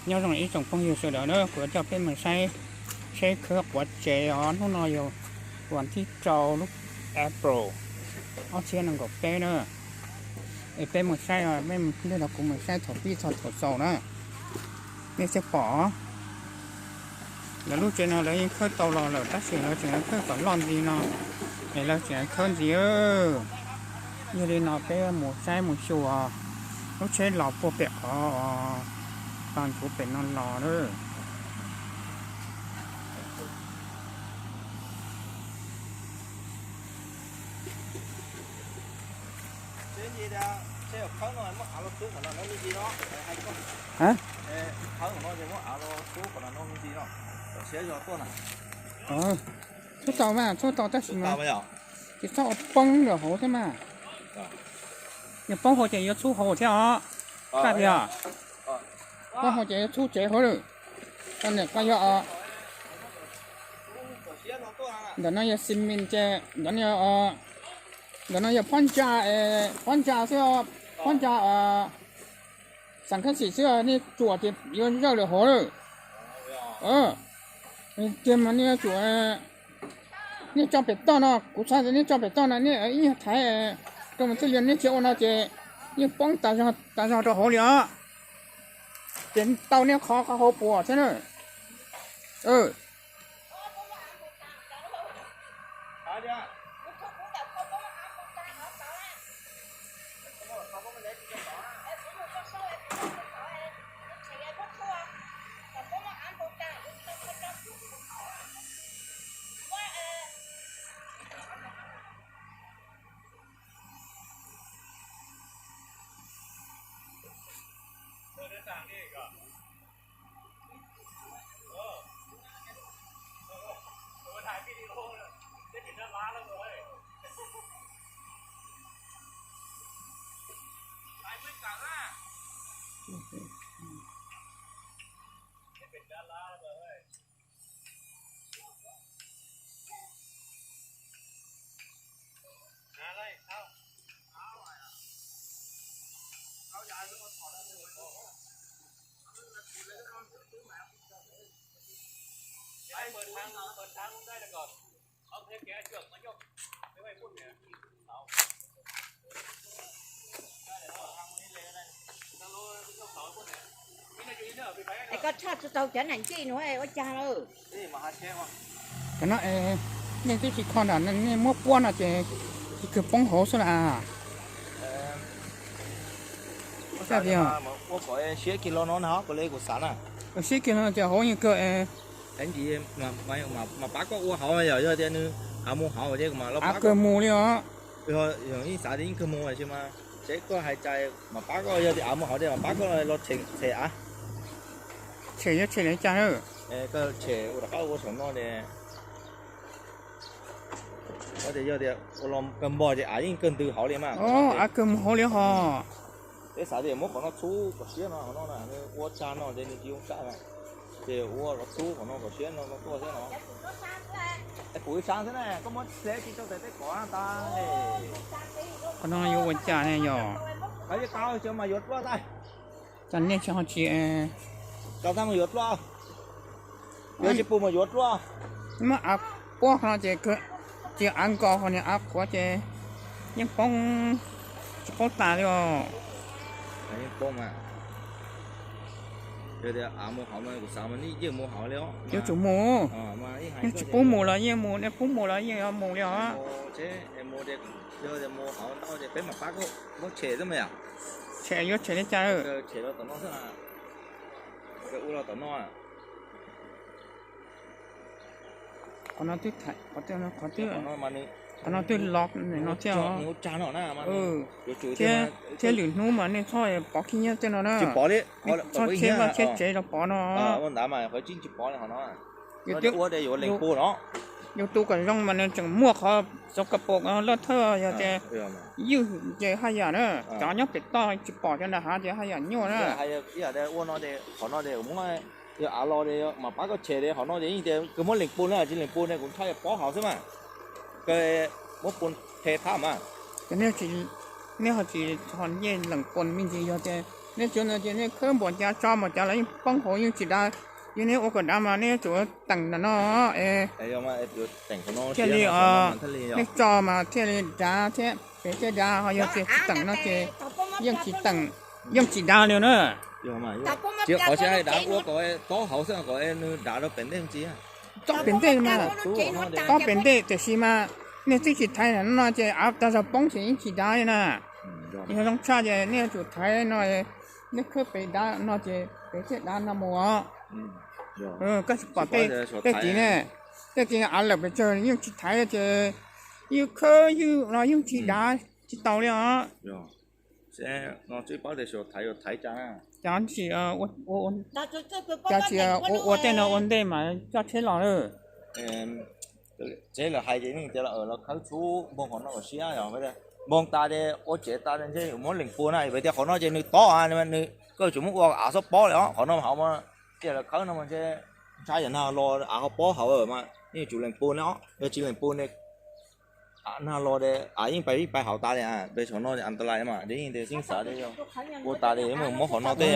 Nyob zoo ib tsoom phooj ywg sawv daws na, kuv yuav coj peb mus saib tsheb khawb quav tsev os. Hnub no yog vas thib rau lub April ob txhiab nees nkaum peb na. Es peb mus saib, peb mus nrog kuv mus saib thaum pib txog thaum xaus na. Nej thiaj pom, lawv lub tsev no lawv yeej khawb tau los lawm tab sis lawv tseem khawb kom loj ntxiv no, es lawv tseem khawb ntxiv. Yog li no peb mus saib mus xyuas lub tsheb los puag pem qhov pas ntsuv pem no los na. Txhub tau mas, txhub tau tab sis mas tsis txhob poob lawm hauv thiab mas. Yog poob hauv ces yuav txhub hauv thiab os. Kaj tiag, poob hauv ces yuav txhub tsev hauv lawm. Koj niam koj yog os. Ntawm no yog xi mis ces ntawm no, ntawm no yog phab ntsa, phab ntsa xwb, phab ntsa xam khab xim xwb, nej tsuam ces yuav zawj lawm hauv lawm. Tiag mas nej yuav tsum, nej tso pem toj no, kuv xav tias nej tso pem toj no nej ib nyuag thaiv rau mas txij li nej tsis ua no ces yeej poob tas zog rau hauv li os. Ces tau nej qhov qhov hauv puas thiab na. Es koj tshaj tsis tau cov neeg ncej nuav ua caag lawm. Cov no, nej twb tsis kho nram, nej muab puab no ces tsis kawg poob hauv xwb las. Siab kiag los no, siab kiag no ces hauv yeej kawg. Mas pab koj ua hauv, yog tias nws av mus hauv ces av kawg mus li os. Yeej xav tias yeej kawg mus tab sis mas tsev koj hais cas mas pab koj, yog tias av mus hauv ces mas pab koj los tshem av. Tshem yuav tshem li cas? Koj tshem ua rov qab ua saum no ces, yog tias ua los kawg npog ces av yeej kawg ntws hauv li mas. Av kawg mus hauv li hos. Peb xav tias muab qhov no txhub kom siab no, qhov no nws ua tshaj no ces nws tsis zoo tshaj na. Ces ua los txhub qhov no kom siab no tuaj thiab no. Kuv ib sab xwb na, koj muab txhub tsis tau tes teb kov na tas. Qhov no yuav ua cas ne yog? Qhov yeej kov mas yuav dluaj tas. Cas nej tsis ho tsis, kov tas mas yuav dluaj. Yuav tsis pum mas yuav dluaj. Muab av puab qhov no ces, ces av nkaus qhov niag av qhuav ces yeej poob, tsis poob tas li os. Yeej poob mas. Yog tias av mus hauv mas kuv xav mas nej yeej mus hauv li os. Yuav tsum mus. Nej tsis pub mus los yeej mus, nej pub mus los yeej yuav mus li os. Yog tias mus hauv ntau ces peb mam pab koj muab tshem xwb mas yom. Tshem yuav tshem li cas? Tshem los tom no xwb. Ua los tom no. Qhov no twb, qhov no twb los no thiab os. Thiab lwm hnub mas nej txhob pov khib nyiab tej no na. Txhob tsheb vaj tsheb los pov no. Yus tu kom zoo mas nws tseem muaj qhov xov ka pom loj thawj, yog tias ywg ces haj yam na, cov nyob pem toj tsis pom cov nram hav ces haj yam nyuaj na. Ua no, qhov no es muab, yog av los es mas pab koj tshem es qhov no es yeej tias kawg muab lees pus na, tsis lees pus ne kuv ntshai pob hauv xwb mas. Kawg muab pus the thab mas. Nej ho tsis ho ncej lees pus me ntsis, yog tias Nej tso ntawd ces nej khawb npaum cas tso npaum cas los yeej poob hauv yeej tsis dav. Yog nej ua kom dav mas nej yuav tsum teem ntawm no es thiaj li, nej tso mas thiaj li dav thiab pem thiaj dav, ho yog tias tsis teem no ces yeej tsis teem, yeej tsis dav li na. Tsis qhov tsis dav ua kom tob hauv xwb kom nws dav rau pem ntej ntsis. Tob pem ntej mas, tob pem ntej tiam sis mas nej twb tsis thaiv no ces av tag zog poob ces yeej tsis dav li na. Yog zoo tshaj ces nej yuav tsum thaiv no, nej khawb pem dav no ces pem thiaj dav no mus os. Koj tsis pom tej tid ne, tej tid av lawm pes tsawg yeej tsis thaiv ces yus khawb yus los yeej tsis dav tsis tau li os. Cas tsis ua ua tej no ua ntej mas coj tsheb los lawm. Tsheb lawv hais ces yeej tias los khawb txhub npoog qhov no kom siab yog npoog tas ces ua tsev tas ntshe yuav muab lees pua na, vim tias qhov no ces nws tob, nws koj yuav tsum muab ua av xob pob li os, qhov no hauv mas tias lawv khawb no mas ntshe ntshai yam nag los av ho pob hauv mas yeej yuav tsum lees pua ne os, yog tsis lees pua ne nag los de av yeej pais vij pais hauv tas li, peb saum no antalais mas de yeej de xyeej xav de yog ua tas de mus muab qhov no tej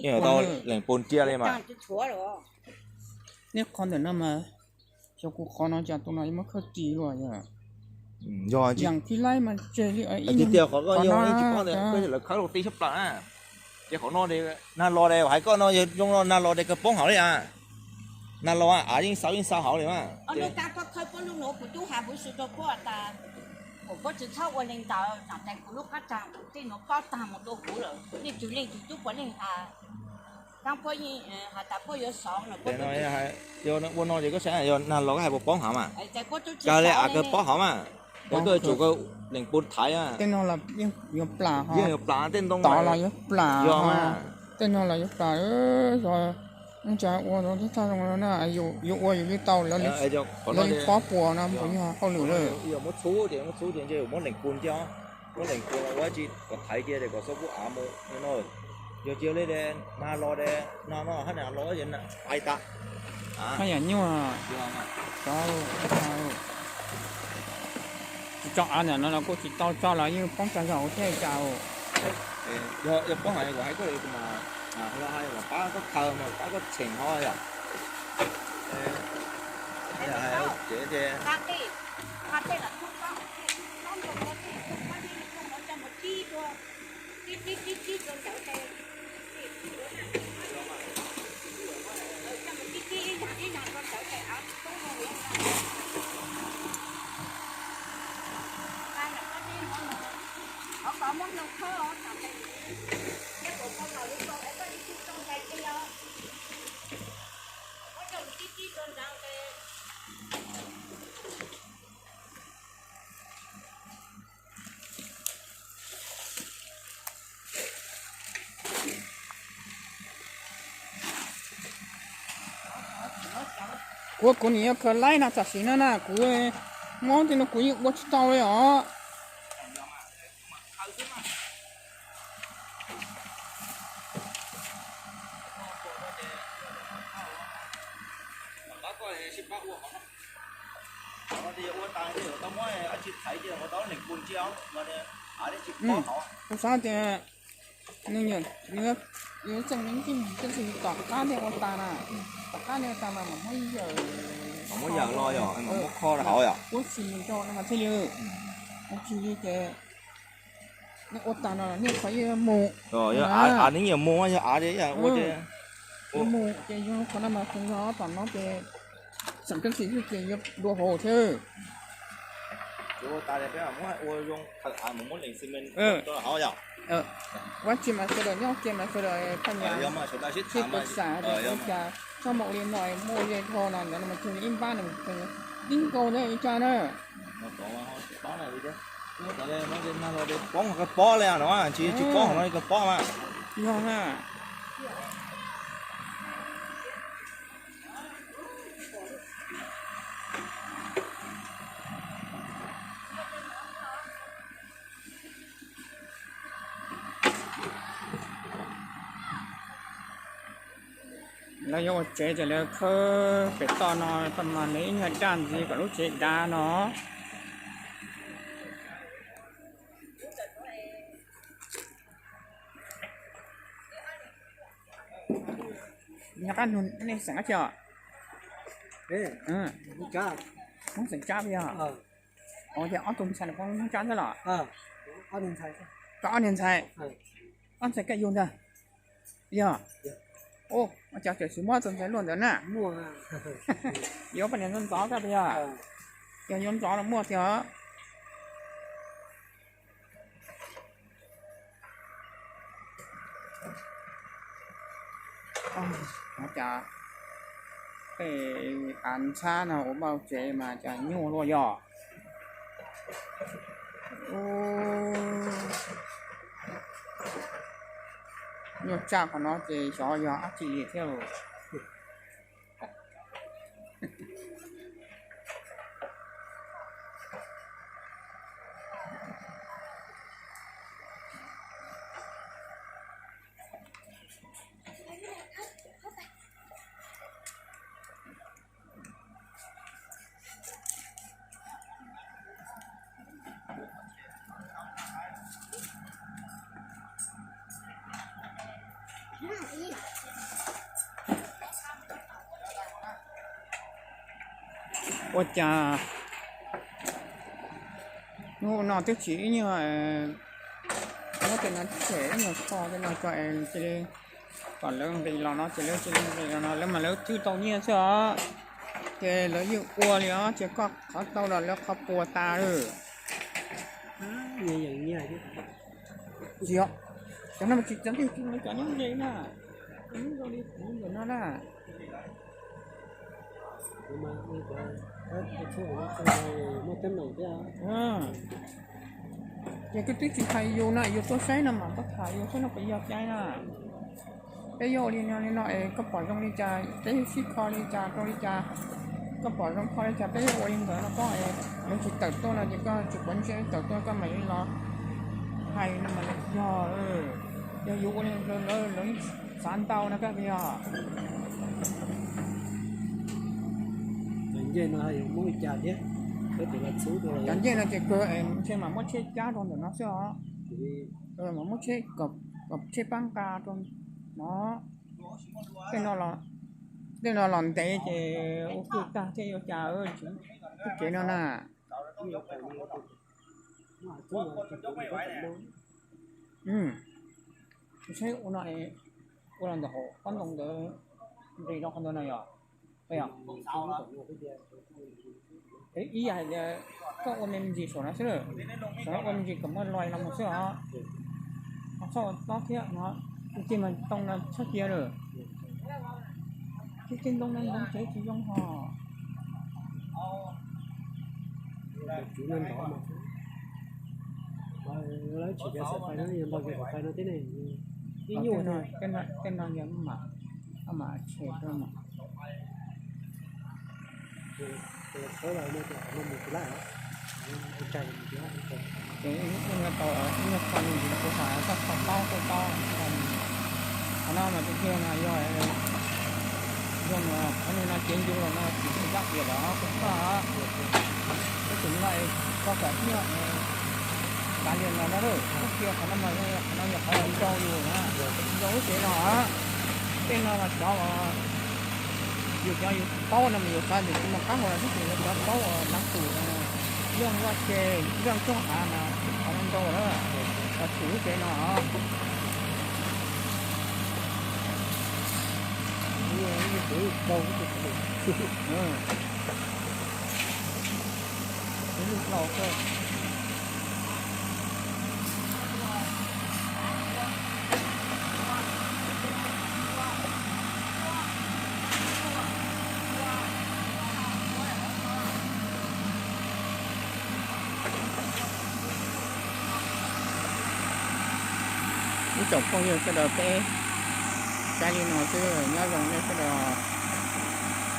yeej tau lees pua ntsia li mas. Nej qhov ntawm no mas xyov kuv qhov no cas tus no muab khawb tis luaj yog. Yog yeej tsis laib mas tseg li. Tias qhov ko yog yeej tsis paub ntawd, koj lawv khawb rau ti sab plaws na. Ces qhov no nag los de hais koj no yog zoo no nag los de kawg poob hauv li a. Nag los av yeej xau yeej xau hauv li mas. Ua no ces koj saib yog nag los koj hais puas poob hauv mas. Kawg li av kawg poob hauv mas. Koj yuav tsum kawg lees pua thaiv. Tej no los yuav plam, yeej yuav plam tej ntoo los yuav plam, tej no los yuav plam. Yog ua tib thaj zoo na, yuav ua yus li tau lawv li pob puas no puas yog hauj lwm lawm. Muab txhub ces muab txhub ces ntshe muab lees pua ntsia, muab lees pua ua tsi kom thaiv cia kom xob pub av mus no. Yog cia li de nag los de, nag no hab nag los ces pais tas. Haj yam nyuaj. Tsis tso av ntawm no los kuj tsis tau tso los yeej poob tag zog thiab cas. Yog poob hais kuv hais koj li mas, los hais kom pab koj khaws mas pab koj txheem ho yom. Ces Kuv, kuv nim yuav khaws laib no tam sim no na, kuv mob tej no kuv yeej ua tsis tau li os. Kuv xav tias nws yuav tseem ceeb tom qab thiaj ua tas na, tom qab thiaj ua tas mas mam muab yawm, mam muab yawm los yom, mam muab kho rau hauv yom, kuv tsis mus rau no mas thiaj li, tsis li ces nej ua tas no nej qhov yeej mus, av nws yeej mus, yog av ua ces mus ces yog qhov no mas qhov no tom no ces tseem kab xis xwb ces yuav dua hauv thiab. Ua tas ces peb mam muab ua zoo, mus muab lees xi men rau hauv yom. Ua tsi mas sawv daws nyob kiag mas sawv daws phaj nyas sib pawg xas tias ua cas txhob mus li no, muaj zej dhau no ntawd no mas cuag li ib npab nws tib nkaus thiab ua cas na. Poob li no tsis poob, hauv no li kawg poob mas. Yog na. Lawv yuav ua tsev ces lawv khawb pem toj no, mas lawv ib nyuag daj ntxiv kom lub tsev dav no. Nyob qab nug nej xeem dab tsi os? Hmoob xeem Tsab yog. Ua cas ob tug ntxhais no poob Hmoob Tsab xwb los? Koj ob niag ntxhais, ob ntxhais koj yug ntag. Yog. Ua cas tseem tsis muab tus ntxhais luaj ntawd na? Yuav poj niam ntxov ntxov koj puas yog? Yog yuav ntxov los muaj tiag. Ua cas tej av ntxhab no ua npauj tsev mas cas nyuaj luaj yog. Nyuaj tshaj qhov no ces xyov yog dab tsi li thiab. Ua cas hnub no twb tsis ib nyuag, muab tej no tib txham ib nyuag tho tej no tso es cia li kom lawv nqis los no ces lawv cia li nqis los no lawv mas lawv twb tau nyiaj xwb os. Ces lawv yeej ua li os ces koj qhov tau los lawv qhov puas tas lawm. Tsis yog, cov no mas tsis cov twg cov nyob ze na, cov nyob zoo li kuv ntawm no na. Ces koj twb tsis hais yus na, yus tuaj saib no mas koj tham yus saib no puas yog cai na. Peb yuav ua li no li no es koj pom zoo li cas peb sib kho li cas rau li cas, koj pom zoo kho li cas peb yuav ua li ntawd no koj es lawv tsis tawm tuaj no ces koj tsis quav ntsej tawm tuaj koj mam li los hais no mas yog, yog yus ua li ntawd lawv yeej xav ntau no koj puas yog? Cov ncej no ces kawg es ntshe mam muab tsheb cab rau ntawm no xwb os. Mam muab tsheb, kom tsheb pab nqa rau no. Tej no los ntev ces ua kwj tag thiaj yuav cas, txoj kev no na. Saib ua no, ua los ntawm hauv qab ntoo ntawd, nqis rau qhov ntawd no yog. Ib yam hais tias koj ua me ntsis saum no xwb lawm, saum no ua me ntsis kom muaj lais los mus xwb os. Txhob ua tob thiab no, ua tij mas too no txhob cia lawm. Tib tib ntoo no ntoo tsev tsis zoo ho. Lawv tsis tias xav fais no yog npog xav fais no tib ne, ib nyuag no, tej no yog mam, mam tshem rau mas. Ces ib nyuag tau, ib nyuag kho me ntsis kuv xam koj kho paub koj paub. Qhov no mas tiag tiag mas yog zoo, qhov no cev ncu los no tsis tshua yaj tias los kuv koj, tab sis no koj kom ib nyuag kav liam los no lawm, koj cia qhov no mas qhov no yog qhov nrau yus na, nrau lub tsev no. Tej no mas cov yus cov yus paub no mas yus xav tias tsis muaj qab hau los tab sis lawv cov paub uas nav tus, yeej vaj tse, yeej tsob hav mas qhov no nrau lawm, qhov tsum lub tsev no. Ib tsoom phooj ywg sawv daws, peb saib li no xwb, nyob zoo nej sawv daws.